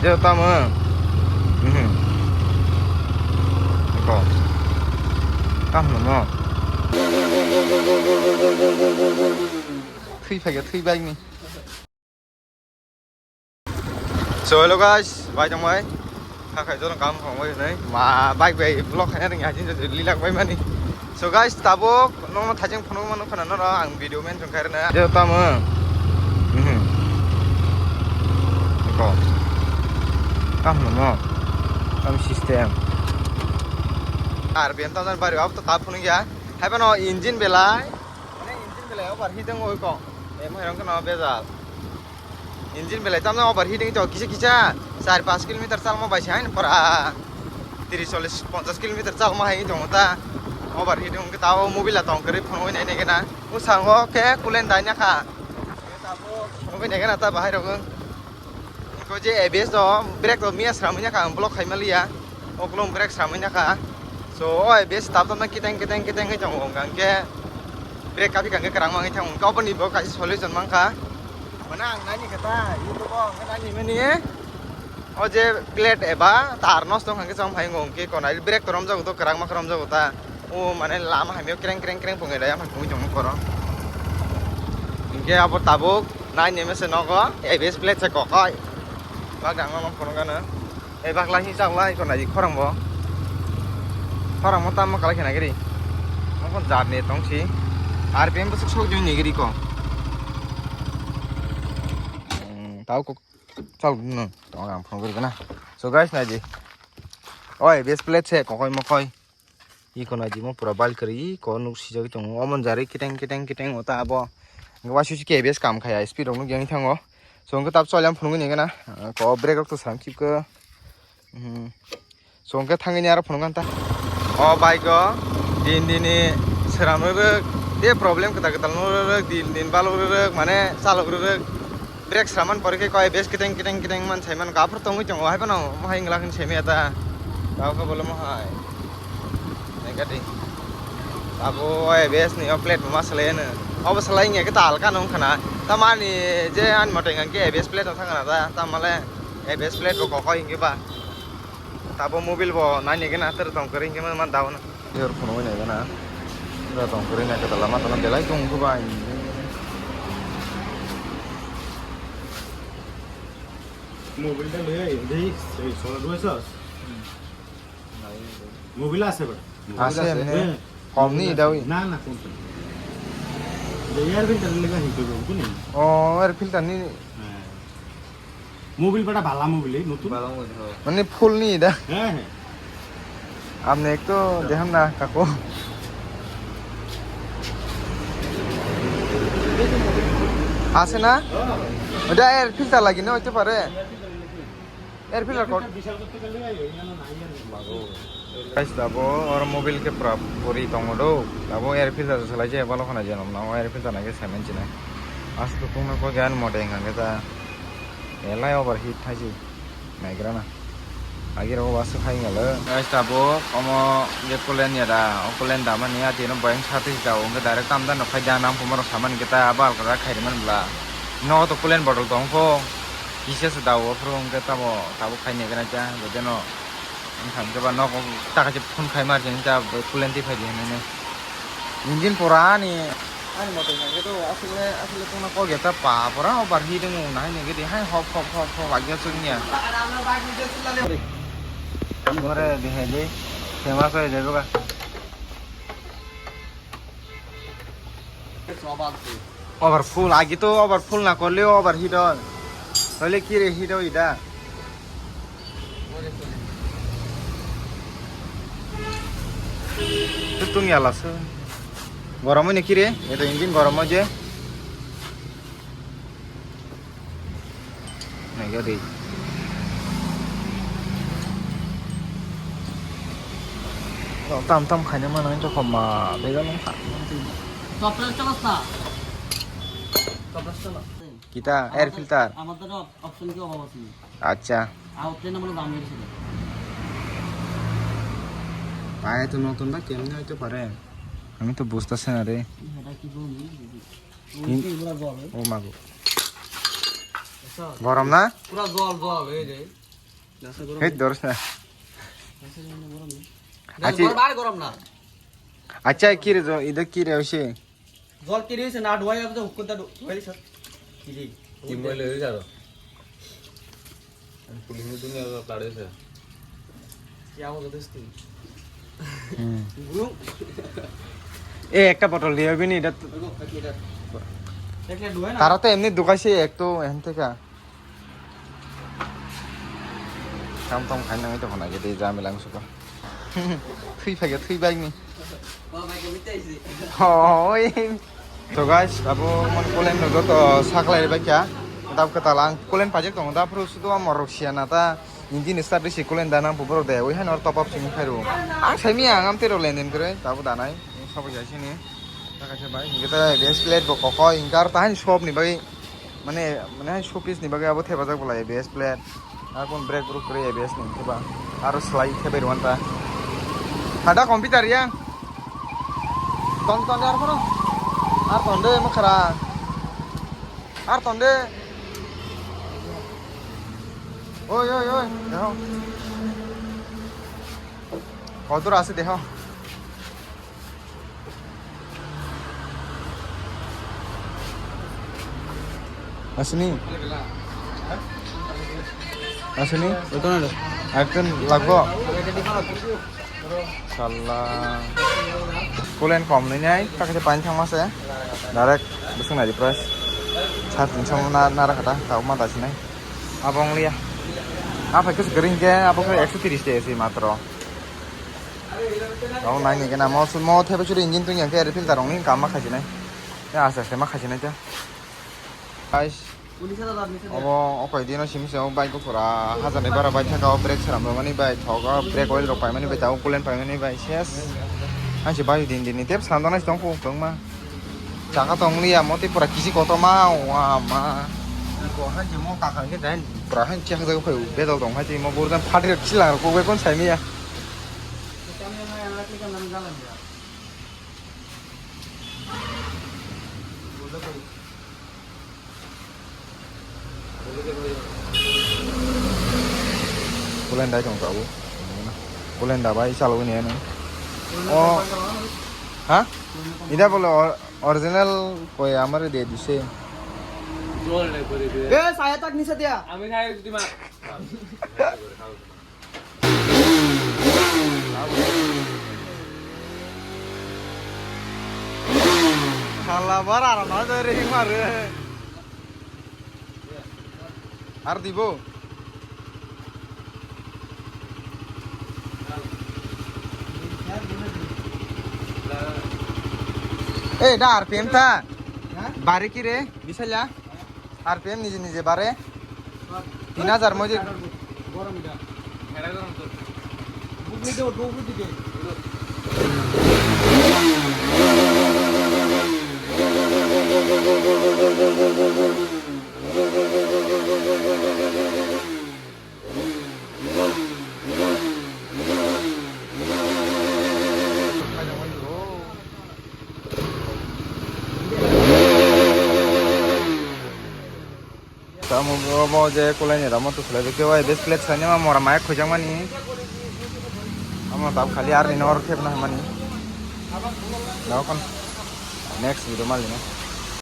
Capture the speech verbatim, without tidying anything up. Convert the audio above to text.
Jeo tamo. Mhm. Ko. Kam no mo. Thui phai, thui bai ni. So hello guys, bai tong bai. Kha khai jono kam khong bai nai. Ma bike bai vlog khaina ring hajin je lilak bai mani. So guys, tabuk nokno thajeng phunuk mano khana noro ang video mention khairna. Jeo tamo. Mhm. Ko. Kam no mo. Kam system. R P M thousand bari up to tap phunuk ya. Hai bano engine belai. Mane engine belai overheating oi ko. Em hai rong no bejal. Engine belai tamno overheating to kisa kisa char panch kilometer chalma bai sai pora tris chollis ponchas kilometer chalma hai tongo ta overheating wngkhe ta o mobile a tong kwrwi phunugwi nai nai gana bwskango khe coolant dai nakha phunugwi nai gana ta bahai rok wng ko je A B S do brake rok miya sramwi nakha ang block khai maliya. Oklong brake samui nakha. So, o A B S tap tap na kiteng kiteng kiteng wngwi tongo. Hwnkha hwnkhe brake kabi kangkhe kwrang mangwi thango. Hwnkhe oboni bo kaisa solution mankha. Mane ang nani khe ta YouTube o hwnkhe nani mani o je plate eba tar nosto wngkha hwnkhe chong phai wngkha hwnkhe konai brake to romjago to kwrang ma romjago ta. O mane lama hamya kreng kreng kreng phungai dai ama phungai tongo koro. Hwnkhe abo tabuk nai neme se nogo A B S plate se kokoi. Bak dang ma phunukgano. E bakla hi chakla iko nai khorang bo. Khorang mo tamma kala khena giri. Mo kon jat ne tong si. R P M bwswk sok jui ne giri ko. Hmm, tau ko chal no. Tong ang phone giri na. So guys nai di. Oi, best plate se kokoi mokoi. Iko nai di mo pura bal kari ko nuk sijak tongo. Omon jari kiteng kiteng kiteng ota abo. Wasi si ke best kam khaya speed rok nuk yang thango. So hwnkhe tab choliam phunugwi nai gana. Ko brake rok to sam kip ko. Mhm. So hwnkhe thangwi ni aro phunuk ganta. O bike o din dini sram rwrwk, tei problem kwtal kwtal no rwrwk, din din balok rwrwk, mane chalok rwrwk. Brake sraman pore khe koi bes kiteng kiteng kiteng man saiman khe aphuru tongwi tongo, hai phano mohai wngla khe semi ata. Tao khe bole mohai. Nai gadi. Abo A B S ni o plate bo ma salai ano. Obo salai wngya khe ta alka no wngkha na. Tamani je ani moto wngkha khe A B S plate no thangkha na ta, tamale A B S plate bo kokoi wngkhe ba. Tabo mobile bo nai nai gana tere tong kwrwi hwnkhe man dao na. Yor phone oi nai gana. Da tong kwrwi nai kata lama tana belai tong khe bai. Mobile ta loi ai dei sei sola duai sas. Mobile ase bada. Ase emne. Kom ni dawi. Na na kom. De air filter lega hi ko ko ni. O air filter ni. Mobil bada bala mobil ei notun. Bala mobil, ho. Mane full ni da. He, he. Amne ek to dehan na kako. Ase na? Oda air filter lagi na hoite pare. Air filter kor. Bishal kotte gele ai, ei na na ai ar. Guys, dabo oro mobil ke pura puri tongo do. Dabo air filter salai je balo khana je nom na air filter na ke semen chine. As to tungna ko gan mote hanga ke ta. Elai overheat thaisi. Naigra na. Agi ro wasu khai ngalo. Guys, dabo omo je kulen ya da. O kulen da mani ati no boyang sati da o ke direct tam da no khai da nam pumaro saman ke ta abal kara khai man bla. No to kulen bottle tong ko. Kisa se da o phuru hwnkhe tamo tabuk khai nai gana cha, joteno wngkha hwnkhe ba nogo ta kaisa phone khai mar chini cha, coolant twi phai di hinwi. Engine pura ani, ani moto hwnkhe to aswk le, aswk le tongna kok ya ta pa pura overheat wng nai nai gidi hai hop hop hop hop agya chwngya. Ore bihai de, famous oi de boga. Over full, agi to over full na korle over heat oi. Toile kire heat oi da. Tutung ya laso. Gorom oi ne kire? Eto engine gorom oi je. Naiga di. Tam tam khaina mano wngkha khoma, bega nung kha. Chopra chopra sa. Chopra chopra. কিতা? Air filter? আমাদের অপশন কি অভাব আছে? আচ্ছা। আউটলাইন আমরা বানিয়ে রেখেছি। পায়ে তো নতুন না, কেমনে হইতে পারে? আমি তো বুঝতেছি না রে। এটা কি বলবি? ওই কি পুরা জল, এই? ও মাগো। আচ্ছা। গরম না? পুরা জল, জল, এই যে। Hei, doros na. Achi. Gor bar gorom na. Acha, kire jo, ido kire hoise? Jol kiri hoise na, duai abo to hukun ta duai sir. Kiri. Timoi le jaro. Pulini dunia lo tare se. Kya ho gade stu? Hmm. Guru. E, ekta bottle diyo bini, idat. Ek liter. Ek liter duai na. Tara to emni dukaise ek to ehan theka. Kam tam khai nang to hona gede jamila ang suka. Thui phai thui bai ni. Hoi. So guys, abo mon kulen no joto saklai bai kya. Dab kata lang kulen pajak tong da phuru sudu amor rok sia na ta. Engine start risi kulen da nang pubro de. Oi han or top up sing phairu. Ang sai mi ang am tero len den kre. Tabu danai. Sabo jai sini. Ta kaisa bai. Kita best plate bo kokoi ingkar ta han shop ni bai. Mane, mane hai showpiece ni bagwi abo thepajak bolai A B S plate. Ar kon brake bruk kwrwi A B S ni theba. Aro slai thebai rwan ta. Hada computer ya. Ton ton ar kono. Ar ton de makhara. Ar ton de. Oi, oi, oi. Deho. Kotor ase deho. Asini. Asini. Betul ada. Akan lagu. Salah. Kulen kom ni nai, tak ada pancang mas ya. Direct besok nari price. Satu jam na nara kata, tahu mah tak sini. Abang liya. Apa itu segering ke? Apa ke ekso tiris de sih matro. Rong nai ni gana mo mo thebe churi engine tong yang ke air filter rong ni kam ma khaji nai. Ya asa se ma khaji nai ta. Guys. Obo okoi dino simi se o bike ko pura hajar ni bara bai thaka o brake seram rw mani bai thogo brake oil rok pai mani bai ta o coolant pai mani bai ses. Ang se bai din din ni tep seram dong nai tong ko tong ma. Chaka tong liya moti pura kisi koto ma wa ma. Ko han je mo ka khan ke dan. Pura han che ha jaga phai bedal dong ha je mo burdan phatri chilang ko be kon sai miya. Kulenda jong tabu. Kulenda bai chalo ni ano. Oh. Ha? Ida bolo or- original koi amare de dise. Eh, saya tak nisa dia. Ami saya itu mah. Sala bara rana dari maru. Ar dibo. Eh, da R P M ta. Bari ki re, bisala. R P M nije nije bare. Tin hajar moje. Tamo bo, bo je kulai ni ramo to khulai ke wai best plate sani ma mora mai khujang mani. Amo tab khali ar ni nor thep na mani. Nokon next video mali na.